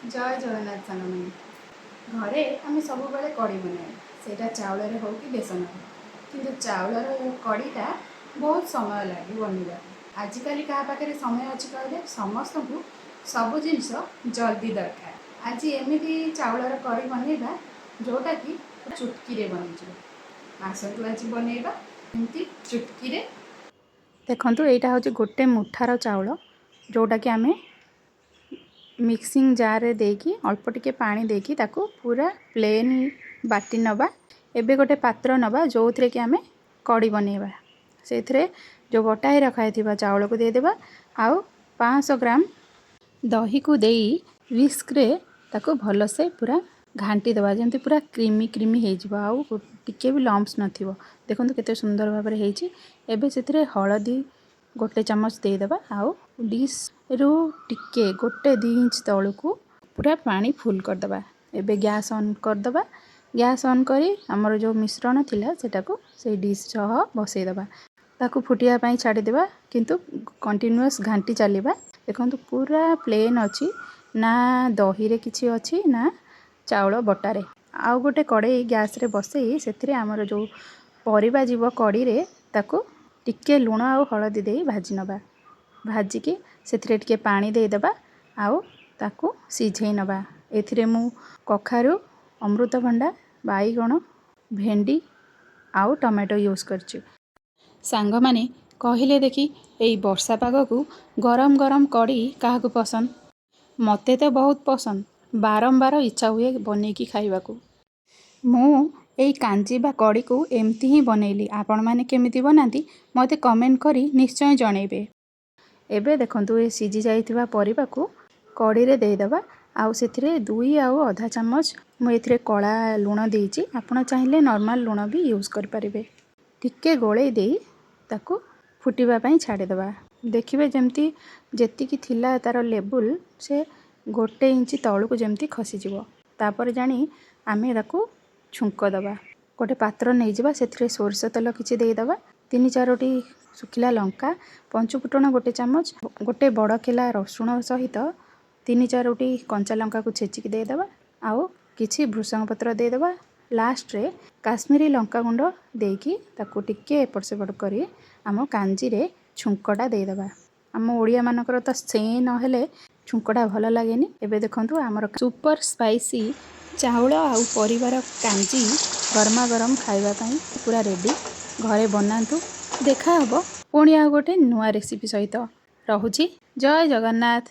ଜୟ ଜଗନ୍ନାଥ ସାଙ୍ଗମାନେ। ଘରେ ଆମେ ସବୁବେଳେ କଡ଼ି ବନାଏ, ସେଇଟା ଚାଉଳରେ ହେଉ କି ବେସନରେ। କିନ୍ତୁ ଚାଉଳର କଡ଼ିଟା ବହୁତ ସମୟ ଲାଗେ ବନେଇବାକୁ। ଆଜିକାଲି କାହା ପାଖରେ ସମୟ ଅଛି କହିଲେ? ସମସ୍ତଙ୍କୁ ସବୁ ଜିନିଷ ଜଲ୍ଦି ଦରକାର। ଆଜି ଏମିତି ଚାଉଳର କଡ଼ି ବନେଇବା, ଯେଉଁଟାକି ଚୁଟକିରେ ବନିଯିବ। ଆସନ୍ତୁ, ଆଜି ବନେଇବା ଏମିତି ଚୁଟକିରେ। ଦେଖନ୍ତୁ, ଏଇଟା ହେଉଛି ଗୋଟେ ମୁଠାର ଚାଉଳ, ଯେଉଁଟାକି ଆମେ ମିକ୍ସିଂ ଜାର୍ରେ ଦେଇକି, ଅଳ୍ପ ଟିକେ ପାଣି ଦେଇକି ତାକୁ ପୁରା ପ୍ଲେନ୍ ବାଟି ନେବା। ଏବେ ଗୋଟେ ପାତ୍ର ନେବା, ଯେଉଁଥିରେ କି ଆମେ କଡ଼ି ବନେଇବା। ସେଇଥିରେ ଯେଉଁ ବଟା ହେଇ ରଖା ହେଇଥିବା ଚାଉଳକୁ ଦେଇଦେବା ଆଉ 500 ଗ୍ରାମ ଦହିକୁ ଦେଇ ୱିସ୍କରେ ତାକୁ ଭଲସେ ପୁରା ଘାଣ୍ଟି ଦେବା, ଯେମିତି ପୁରା କ୍ରିମି କ୍ରିମି ହେଇଯିବ ଆଉ ଟିକେ ବି ଲମ୍ପସ୍ ନଥିବ। ଦେଖନ୍ତୁ, କେତେ ସୁନ୍ଦର ଭାବରେ ହେଇଛି। ଏବେ ସେଥିରେ ହଳଦୀ ଗୋଟେ ଚାମଚ ଦେଇଦେବା ଆଉ ଡିସ୍ରୁ ଟିକେ 1-2 ଇଞ୍ଚ ତଳକୁ ପୁରା ପାଣି ଫୁଲ୍ କରିଦେବା। ଏବେ ଗ୍ୟାସ୍ ଅନ୍ କରିଦେବା। ଗ୍ୟାସ୍ ଅନ୍ କରି ଆମର ଯେଉଁ ମିଶ୍ରଣ ଥିଲା, ସେଟାକୁ ସେଇ ଡିସ୍ ସହ ବସେଇଦେବା। ତାକୁ ଫୁଟିବା ପାଇଁ ଛାଡ଼ିଦେବା, କିନ୍ତୁ କଣ୍ଟିନ୍ୟୁଅସ୍ ଘାଣ୍ଟି ଚାଲିବା। ଦେଖନ୍ତୁ, ପୁରା ପ୍ଲେନ୍ ଅଛି, ନା ଦହିରେ କିଛି ଅଛି ନା ଚାଉଳ ବଟାରେ। ଆଉ ଗୋଟେ କଡ଼େଇ ଗ୍ୟାସ୍ରେ ବସେଇ ସେଥିରେ ଆମର ଯେଉଁ ପରିବା ଯିବ କଡ଼ିରେ, ତାକୁ ଟିକେ ଲୁଣ ଆଉ ହଳଦୀ ଦେଇ ଭାଜି ନେବା। ଭାଜିକି ସେଥିରେ ଟିକେ ପାଣି ଦେଇଦେବା ଆଉ ତାକୁ ସିଝେଇ ନେବା। ଏଥିରେ ମୁଁ କଖାରୁ, ଅମୃତଭଣ୍ଡା, ବାଇଗଣ, ଭେଣ୍ଡି ଆଉ ଟମାଟୋ ୟୁଜ୍ କରିଛି। ସାଙ୍ଗମାନେ, କହିଲେ ଦେଖି, ଏଇ ବର୍ଷା ପାଗକୁ ଗରମ ଗରମ କଡ଼ି କାହାକୁ ପସନ୍ଦ? ମୋତେ ତ ବହୁତ ପସନ୍ଦ। ବାରମ୍ବାର ଇଚ୍ଛା ହୁଏ ବନେଇକି ଖାଇବାକୁ। ମୁଁ ଏଇ କାଞ୍ଜି ବା କଡ଼ିକୁ ଏମିତି ହିଁ ବନେଇଲି। ଆପଣମାନେ କେମିତି ବନାନ୍ତି, ମୋତେ କମେଣ୍ଟ କରି ନିଶ୍ଚୟ ଜଣେଇବେ। ଏବେ ଦେଖନ୍ତୁ, ଏ ସିଝି ଯାଇଥିବା ପରିବାକୁ କଡ଼ିରେ ଦେଇଦେବା ଆଉ ସେଥିରେ 2.5 ଚାମଚ ମୁଁ ଏଥିରେ କଳା ଲୁଣ ଦେଇଛି। ଆପଣ ଚାହିଁଲେ ନର୍ମାଲ୍ ଲୁଣ ବି ୟୁଜ୍ କରିପାରିବେ। ଟିକେ ଗୋଳେଇ ଦେଇ ତାକୁ ଫୁଟିବା ପାଇଁ ଛାଡ଼ିଦେବା। ଦେଖିବେ, ଯେମିତି ଯେତିକି ଥିଲା ତା'ର ଲେବୁଲ୍, ସେ 1 ଇଞ୍ଚ ତଳକୁ ଯେମିତି ଖସିଯିବ। ତାପରେ ଜାଣି ଆମେ ତାକୁ ଛୁଙ୍କ ଦେବା। ଗୋଟେ ପାତ୍ର ନେଇଯିବା, ସେଥିରେ ସୋରିଷ ତେଲ କିଛି ଦେଇଦେବା। ତିନି ଚାରୋଟି ଶୁଖିଲା ଲଙ୍କା, ପଞ୍ଚୁ ଫୁଟଣ ଗୋଟେ ଚାମଚ, ଗୋଟେ ବଡ଼ କିଲା ରସୁଣ ସହିତ ତିନି ଚାରୋଟି କଞ୍ଚା ଲଙ୍କାକୁ ଛେଚିକି ଦେଇଦେବା ଆଉ କିଛି ଭୃଷଙ୍ଗ ପତ୍ର ଦେଇଦେବା। ଲାଷ୍ଟରେ କାଶ୍ମୀରୀ ଲଙ୍କାଗୁଣ୍ଡ ଦେଇକି ତାକୁ ଟିକେ ଏପଟ ସେପଟ କରି ଆମ କାଞ୍ଜିରେ ଛୁଙ୍କଟା ଦେଇଦେବା। ଆମ ଓଡ଼ିଆମାନଙ୍କର ତ ସେ ନହେଲେ ଛୁଙ୍କଟା ଭଲ ଲାଗେନି। ଏବେ ଦେଖନ୍ତୁ, ଆମର ସୁପର ସ୍ପାଇସି ଚାଉଳ ଆଉ ପରିବାର କାଞ୍ଜି ଗରମା ଗରମ ଖାଇବା ପାଇଁ ପୁରା ରେଡ଼ି। ଘରେ ବନାନ୍ତୁ। ଦେଖା ହେବ ପୁଣି ଆଉ ଗୋଟେ ନୂଆ ରେସିପି ସହିତ। ରହୁଛି, ଜୟ ଜଗନ୍ନାଥ।